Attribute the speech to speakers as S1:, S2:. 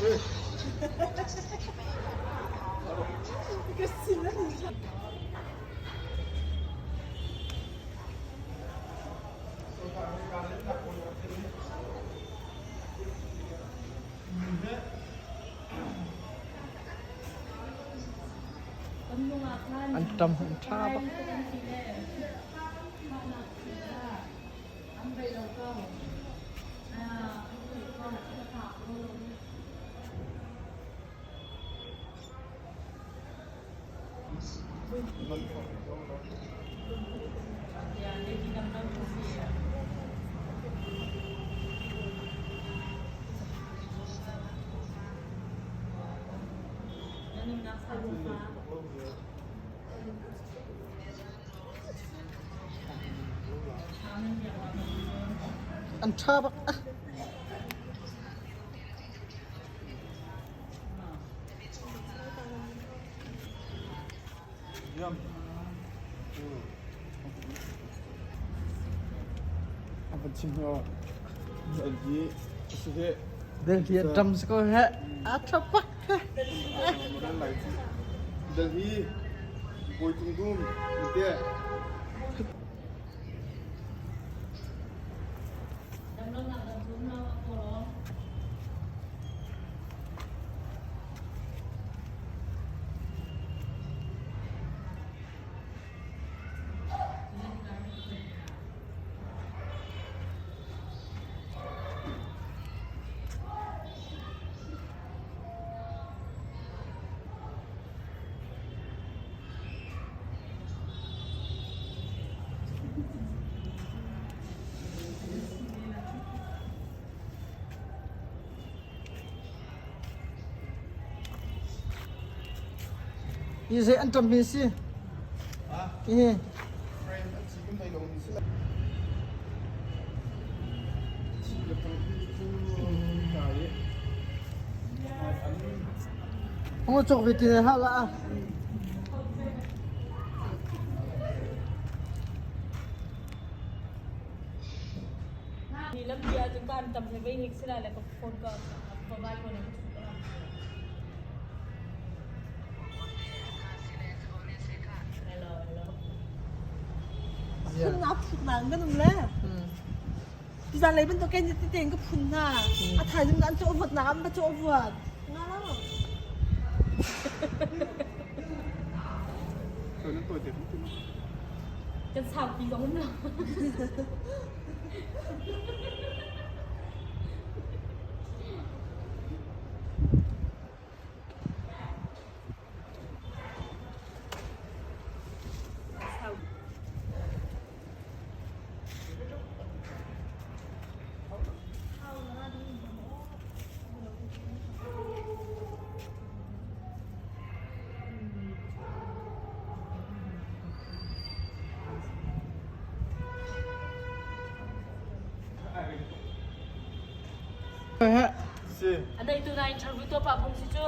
S1: An ṭam an ṭha bak. An ṭha bak. Delhi an ṭam si ko heh. A ṭha bak.
S2: Delhi Bawitung dum te.
S1: Hi zei an ṭammi a si? Hi. Hong cawk ve ti hlah lah.
S3: Ni lampi ahcun ka an tam he vei hik sila le ka phone ka mobile phone ka chuh ka Hello, hello.
S4: Phun nga phut na kan um le. Tuzan lei bantuk kan ti tein ka phun hna. A thaizing an cawh vuat nak an va cawh vuat. Nga lo.
S3: Kan saupi zong um lo.
S2: Si.
S3: A dei tu na interview to pa phung si cu.